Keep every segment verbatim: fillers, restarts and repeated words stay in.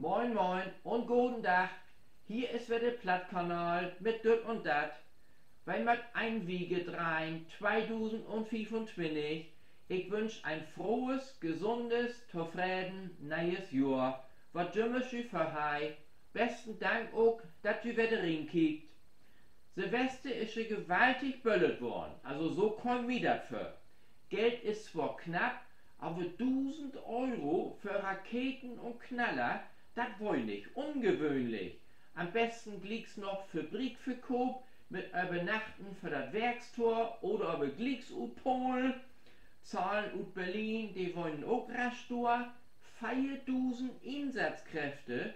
Moin, moin un goden Dag. Hier is wedder de Plattkanal mit Düt un Dat. Wi maakt en Wiege dreihn, tweedusendfiefuntwintig. Ik wünsch en frohes, gesundes, tofreden nee'es Johr. Wat jümmers ji vörhei. Besten Dank ok, dat ji wedder rinkiekt. Silvester is je gewaltig böllert worrn, also so kummt mi dat vör. Geld is zwar knapp, aver dusend Euro för Raketen un Knaller, dat weer nich ungewöhnlich. An'n besten glieks noch Fabriekverkoop mit Övernachten vör dat Werkstoor oder aver glieks ut Polen. Zahlen ut Berlin, de weren ok rasch dor. Veerdusend Insatzkräfte,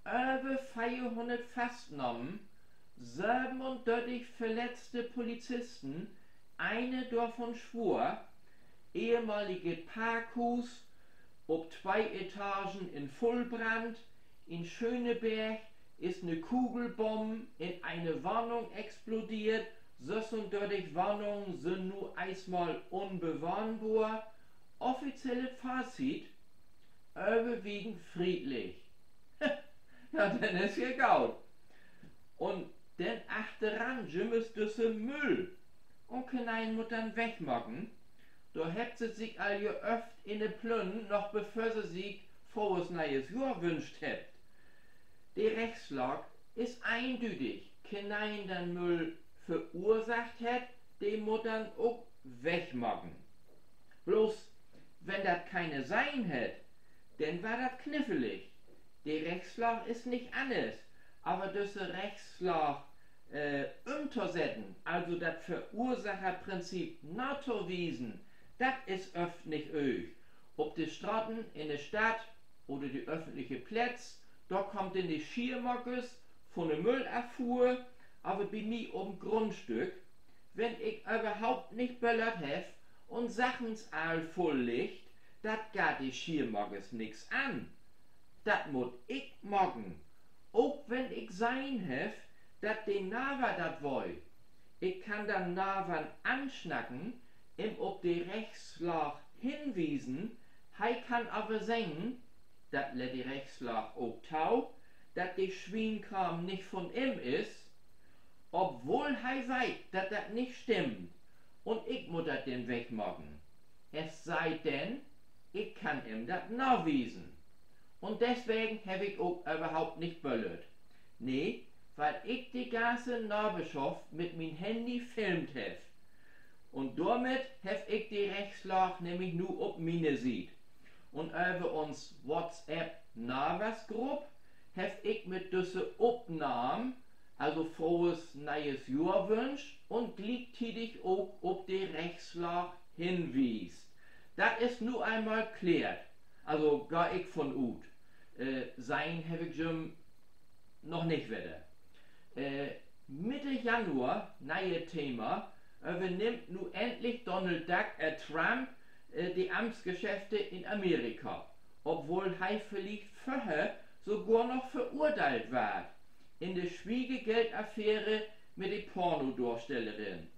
över veerhunnert fastnahmen, söbenundörtig verletzte Polizisten, ene dorvon swoor, ehemaliget Parkhuus op twee Etagen in Vullbrand, in Schöneberg is 'ne Kugelbomb in ene Wahnung explodeert, sössundörtig Wahnungen sünd nu eerstmal unbewahnbor. Offiziellet Fazit: överwiegend friedlich. Ja, denn is ja goot. Un denn achteran jümmers düsse Müll. Un keeneen mutt den wegmaken. Dor hebbt se sik al je öfter in de Plünnen, noch bevör se sik frohes nee'es Johr wünscht hebbt. De Rechtslaag is eendüdig: Keeneen, de den Müll verursacht hett, de mutt den ok wegmaken. Bloots, wenn dat keeneen sehn hett, denn warrt dat kniffelig. De Rechtslaag is nich anners, aver düsse Rechtslaag ümtosetten, also dat Verursacherprinzip natowiesen, dat is oft nich ööch. Op de Straten in de Stadt oder de öffentliche Plätz, dor kaamt denn de Schiermakers vun de Müllaffuhr. Aver bi mi op'n Grundstück, wenn ik överhaupt nich böllert heff un Sachen all vull liggt, dat geiht de Schiermakers nix an. Dat mutt ik maken, ok wenn ik sehn heff, dat de Naver dat will. Ik kann den Naver ansnacken, em op de Rechtslaag henwiesen. He kann aver seggen, dat lett de Rechtslaag ok to, dat de Swienkraam nich vun em is, obwohl he weet, dat dat nich stimmt, un ik mutt dat denn wegmaken. Es sei denn, ik kann em dat nawiesen. Un deswegen heff ik ok överhaupt nich böllert. Nee, wiel ik de ganze Naverschaft mit mien Handy filmt heff. Un dormit heff ik de Rechtslaag nämlich nu op miene Siet. Un över uns WhatsApp-Naversgrupp heff ik mit düsse Opnahm also frohes nee'es Johr wünscht un gliektiedig ok op de Rechtslaag henwiest. Dat is nu eenmal kläärt. Also gah ik vun ut. Äh, sehn heff ik jüm noch nich wedder. Äh, Mitte Januar, nee'et Thema, övernimmt nu endlich Donald Duck, äh, Trump, äh, de Amtsgeschäfte in Amerika, obwohl he villicht vörher sogor noch verurdeelt warrt in de Swiegergeldaffäre mit de Pornodorstellerin.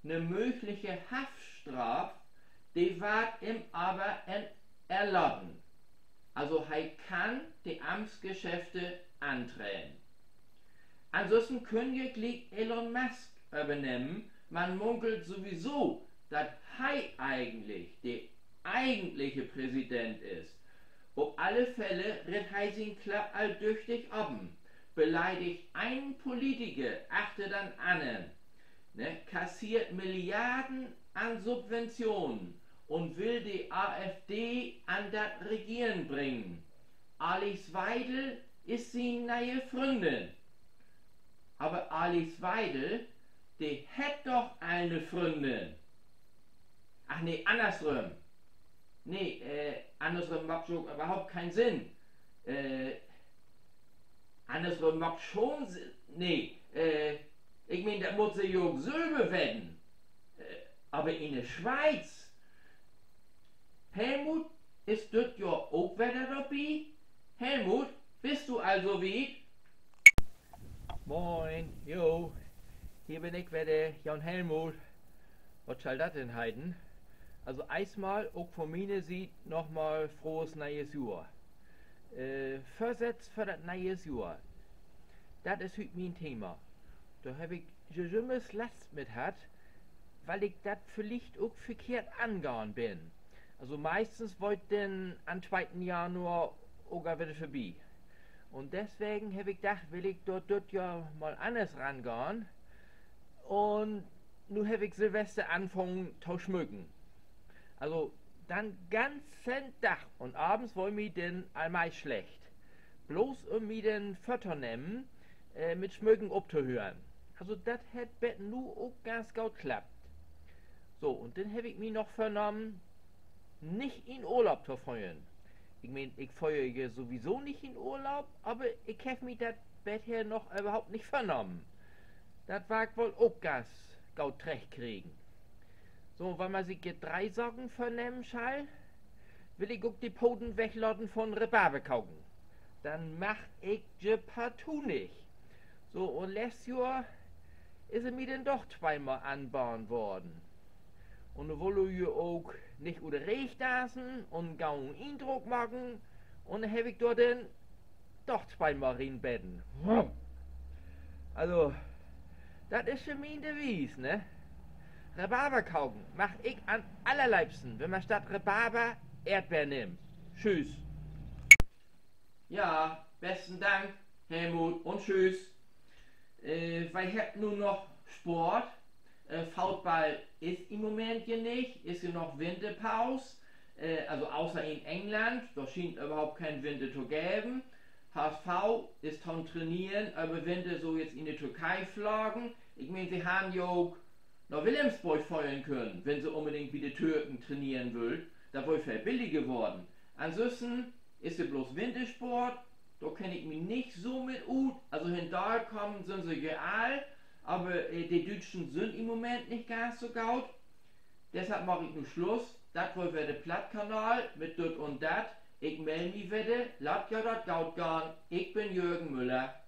'Ne mögliche Haftstraaf, de warrt em aver en-, erlaten. Also he kann de Amtsgeschäfte antreden. Ansünsten künn je gliek Elon Musk övernehmen. Man munkelt sowieso, dat he egentlich de egentliche Präsident is. Op alle Fälle ritt he sien Klapp al düchtig open, beleidigt een Politiker achter den annern, ne, kasseert Milliarden an Subventionen un will de AfD an dat Regeren bringen. Alice Weidel is sien nee'e Fründin. Aver Alice Weidel, de hett doch al 'ne Fründin. Ach nee, annersrüm. Nee, äh, annersrüm maakt jo ok överhaupt keen Sinn. Äh, annersrüm maakt schon Sinn. Nee, äh, ik meen, dat mutt se jo ok sülver weten. Äh, aver in de Schweiz? Helmut is düt Johr ok wedder dorbi. Helmut, büst du al so wiet? Moin, jo, hier bün ik wedder, jo'n Helmut. Wat schall dat denn heiten? Also eerstmal ok vun miene Siet nochmal frohes nee'es Johr. Äh, Vörsätz för dat ne'e Johr. Dat is hüüt mien Thema. Dor heff ik jümmers Last mit hatt, wiel ik dat villicht ok verkehrt angahn bün. Also meistens weer denn an'n tweten Januar ok al wedder vörbi. Un deswegen heff ik dacht, will ik dor düt Johr mal anners rangahn. Un nu heff ik Silvester anfungen to smücken. Also, den ganzen Dag un avends weer mi denn al meist slecht. Bloots üm mi denn vörtonehmen, äh, mit Smücken optohören. Also, dat hett bet nu ok ganz goot klappt. So, un denn heff ik mi noch vörnahmen, nich in Urlaub to föhren. Ik meen, ik föhr ja sowieso nich in Urlaub, aver ik heff mi dat bether noch överhaupt nich vörnahmen. Dat warr ik woll ok ganz goot trechtkregen. So, wenn man sik je dree Saken vörnehmen schall, will ik ok de Poten weglaten von Rhabarberkoken. Den mag ik je partout nich. So, un letzt Johr is he mi denn doch tweemal anbaden worrn. Un nu wull he ja ok nich ut de Reeg danzen un goden Indruck maken. Un denn heff ik dor denn doch tweemal rinbeten. Also, dat is för mi de Wies, ne? Rhabarberkoken mag ik an'n allerleevsten, wenn man statt Rhabarber Eerdbeer nimmt. Tschüss. Ja, besten Dank, Helmut, un tschüss. Äh, wi hebbt nu noch Sport. Äh, Football is in'n Moment ja nich, is ja noch Winterpaus. Äh, also außer in England, dor schient överhaupt keen Winter to geven. H S V is to'n Traineren över Winter so jetzt in de Türkei flagen. Ik meen, se harrn ja ok na Wilhelmsborg föhren kunnt, wenn se unbedingt bi de Türken traineren wüllt. Dat weer veel billiger worrn. Ansünsten is ja bloots Wintersport, dor kenn ik mi nich so mit ut. Also hendaal kamen sünd se ja all, aver, äh, de Düütschen sünd in'n Moment nich ganz so goot. Deshalb maak ik nu Sluss. Dat weer wedder de Plattkanal mit Düt un Dat. Ik meld mi wedder. Laat jo dat goot gahn. Ik bün Jürgen Müller.